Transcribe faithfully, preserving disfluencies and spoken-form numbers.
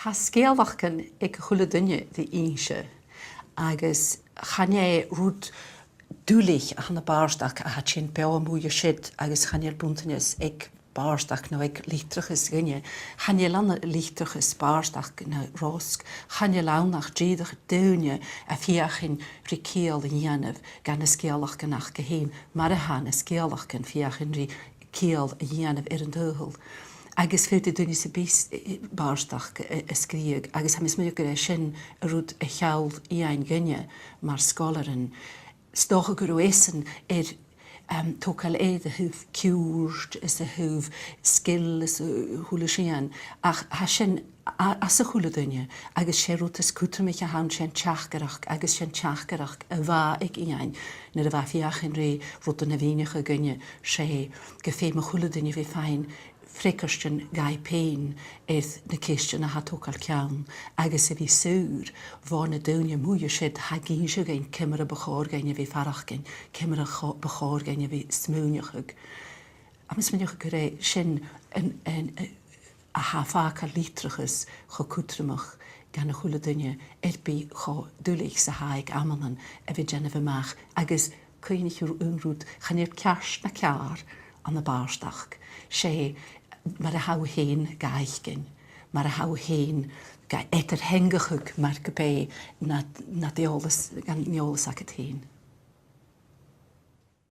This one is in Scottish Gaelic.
Tha sgeulachdan aig a h-uile duine ri innse, agus chan e rud duilich a th' ann am bàrdachd, a tha sin beò a-muigh an siud, agus chan eil buntanas aig bàrdachd no aig litreachas dhuinne. Chan eil ann an litreachas bàrdachd na rosg, chan eil ann ach dìreach daoine a' feuchainn ri ciall a dhèanamh dha na sgeulachdan aca fhèin, mar a tha na sgeulachdan a' feuchainn ri ciall a dhèanamh air an t-saoghal. Agus faodaidh duine sam bith, eh, bàrdachd a, a sgrìobhadh, agus tha mi a' smaoineachadh gur e sin an rud a sheall Iain dhuinne mar sgoilearan. 'S dòcha gun robh esan air, em, togail air a thaobh ciùird is a thaobh sgil is a h-uile sìon, ach tha sin a, anns a h-uile duine, agus 's e rud as cudromaiche a th' ann, 's e an teachdaireachd, agus 's e an teachdaireachd a bh' aig Iain nuair a bha e a' feuchainn ri rudan a mhìneachadh dhuinne, 's e gum feum a h-uile duine a bhith a' faighinn freagairtean dhaibh pèin air na ceistean a tha a' togail ceann, agus a bhith saor bho na daoine a-muigh an siud a tha ag innse dhuinn ciamar a bu chòir dhuinn a bhith a' faireachdainn, ciamar a cho-, bu chòir dhuinn a bhith a' smaoineachadh. Tha mi a' smaoineachadh gur e sin an, an, a tha a' fàgail litreachas cho cudromach dhan a h-uile duine, air bith cho duilich 's a tha e aig amannan a bhith a' dèanamh a-mach, agus cuimhnich air aon rud, chan eil ceart no ceàrr ann am bàrdachd. 'S e mar a tha thu fhèin ga fhaicinn, mar a tha thu fhèin ga eadar-theangachadh mar gum biodh nad, nad eòlas, dhan eòlas agad fhèin.